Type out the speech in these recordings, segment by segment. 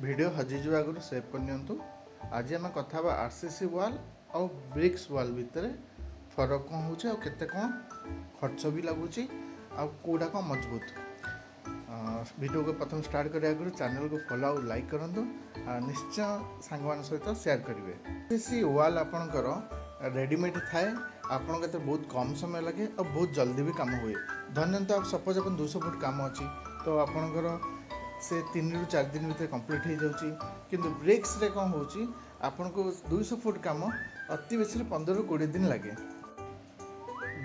Video ହଜିଯିବା ଆଗରୁ save କରିନିଅନ୍ତୁ। ଆଜି ଆମେ କଥା ହେବା ଆର୍ସିସି ୱାଲ୍ ଆଉ ବ୍ରିକ୍ସ ୱାଲ୍ ଭିତରେ ଫରକ କ'ଣ ହେଉଛି ଆଉ କେତେ କ'ଣ ଖର୍ଚ୍ଚ ବି ଲାଗୁଛି ଆଉ କେଉଁଟା କ'ଣ ମଜବୁତ। ଭିଡ଼ିଓକୁ ପ୍ରଥମେ ଷ୍ଟାର୍ଟ କରିବା ଆଗରୁ ଚ୍ୟାନେଲକୁ ଫଲୋ ଆଉ ଲାଇକ୍ କରନ୍ତୁ ଆଉ ନିଶ୍ଚୟ ସାଙ୍ଗମାନଙ୍କ ସହିତ ସେୟାର କରିବେ। ଆର୍ସିସି ୱାଲ୍ ଆପଣଙ୍କର ରେଡ଼ିମେଡ଼୍ ଥାଏ। ଆପଣଙ୍କ ଏଥିରେ ବହୁତ କମ୍ ସମୟ ଲାଗେ ଆଉ ବହୁତ ଜଲ୍ଦି ବି କାମ ହୁଏ। ଧରିନିଅନ୍ତୁ, ସପୋଜ୍ ଆପଣ 200 ଫୁଟ କାମ ଅଛି, ତ ଆପଣଙ୍କର ସେ 3ରୁ 4 ଦିନ ଭିତରେ କମ୍ପ୍ଲିଟ୍ ହେଇଯାଉଛି। କିନ୍ତୁ ବ୍ରିକ୍ସରେ କ'ଣ ହେଉଛି, ଆପଣଙ୍କୁ 200 ଫୁଟ କାମ ଅତି ବେଶୀରେ 15ରୁ 20 ଦିନ ଲାଗେ।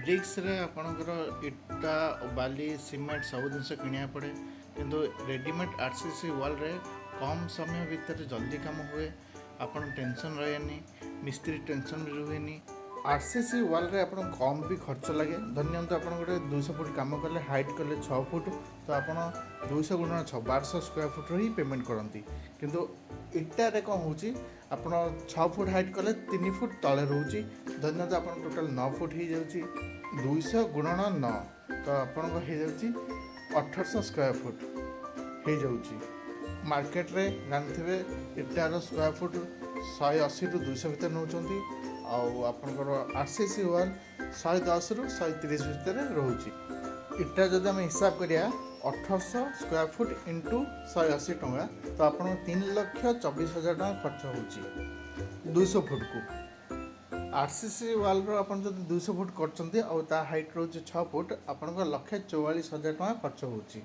ବ୍ରିକ୍ସରେ ଆପଣଙ୍କର ଇଟା, ବାଲି, ସିମେଣ୍ଟ ସବୁ ଜିନିଷ କିଣିବାକୁ ପଡ଼େ। କିନ୍ତୁ ରେଡ଼ିମେଡ଼୍ ଆର୍ସିସି ୱାଲ୍ରେ କମ୍ ସମୟ ଭିତରେ ଜଲ୍ଦି କାମ ହୁଏ। ଆପଣ ଟେନସନ୍ ରହେନି, ମିସ୍ତ୍ରୀ ଟେନସନ୍ ବି ରୁହେନି। ଆର୍ସିସି ୱାଲ୍ରେ ଆପଣ କମ୍ ବି ଖର୍ଚ୍ଚ ଲାଗେ। ଧରିନିଅନ୍ତୁ, ଆପଣ ଗୋଟେ 200 ଫୁଟ କାମ କଲେ, ହାଇଟ୍ କଲେ 6 ଫୁଟ, ତ ଆପଣ 200 ଗୁଣନ 6, 1200 ସ୍କୋୟାର ଫୁଟର ହିଁ ପେମେଣ୍ଟ କରନ୍ତି। କିନ୍ତୁ ଇଟାରେ କ'ଣ ହେଉଛି, ଆପଣ 6 ଫୁଟ ହାଇଟ୍ କଲେ 3 ଫୁଟ ତଳେ ରହୁଛି। ଧରିନିଅନ୍ତୁ, ଆପଣ ଟୋଟାଲ୍ 9 ଫୁଟ ହେଇଯାଉଛି। 200 ଗୁଣନ 9, ତ ଆପଣଙ୍କ ହେଇଯାଉଛି 1800 ସ୍କୋୟାର ଫୁଟ ହେଇଯାଉଛି। ମାର୍କେଟରେ ଜାଣିଥିବେ, ଇଟାର ସ୍କୋୟାର ଫୁଟ 180ରୁ 200 ଭିତରେ ନେଉଛନ୍ତି ଆଉ ଆପଣଙ୍କର ଆର୍ସିସି ୱାଲ୍ 110ରୁ 130 ଭିତରେ ରହୁଛି। ଇଟା ଯଦି ଆମେ ହିସାବ କରିବା, 1800 ସ୍କୋୟାର ଫୁଟ ଇଣ୍ଟୁ 180 ଟଙ୍କା, ତ ଆପଣଙ୍କୁ 3,24,000 ଟଙ୍କା ଖର୍ଚ୍ଚ ହେଉଛି 200 ଫୁଟକୁ। ଆର୍ସିସି ୱାଲ୍ର ଆପଣ ଯଦି 200 ଫୁଟ କରୁଛନ୍ତି ଆଉ ତା ହାଇଟ୍ ରହୁଛି 6 ଫୁଟ, ଆପଣଙ୍କ 1,44,000 ଟଙ୍କା ଖର୍ଚ୍ଚ ହେଉଛି।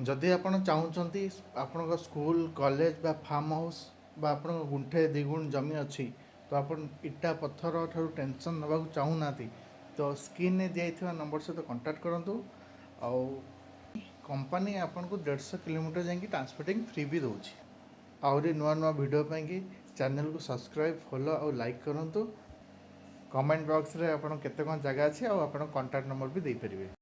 ଯଦି ଆପଣ ଚାହୁଁଛନ୍ତି ଆପଣଙ୍କ ସ୍କୁଲ, କଲେଜ ବା ଫାର୍ମ ହାଉସ୍ ବା ଆପଣଙ୍କ ଗୁଣ୍ଠେ 2 ଗୁଣ୍ଠ ଜମି ଅଛି, ତ ଆପଣ ଇଟା ପଥର ଠାରୁ ଟେନସନ୍ ନେବାକୁ ଚାହୁଁନାହାନ୍ତି, ତ ସ୍କ୍ରିନ୍ରେ ଦିଆଯାଇଥିବା ନମ୍ବର ସହିତ କଣ୍ଟାକ୍ଟ କରନ୍ତୁ। ଆଉ କମ୍ପାନୀ ଆପଣଙ୍କୁ 150 କିଲୋମିଟର ଯାଇକି ଟ୍ରାନ୍ସପୋର୍ଟିଂ ଫ୍ରି ବି ଦେଉଛି। ଆହୁରି ନୂଆ ନୂଆ ଭିଡ଼ିଓ ପାଇଁକି ଚ୍ୟାନେଲକୁ ସବସ୍କ୍ରାଇବ୍, ଫଲୋ ଆଉ ଲାଇକ୍ କରନ୍ତୁ। କମେଣ୍ଟ ବକ୍ସରେ ଆପଣ କେତେ କ'ଣ ଜାଗା ଅଛି ଆଉ ଆପଣ କଣ୍ଟାକ୍ଟ ନମ୍ବର ବି ଦେଇପାରିବେ।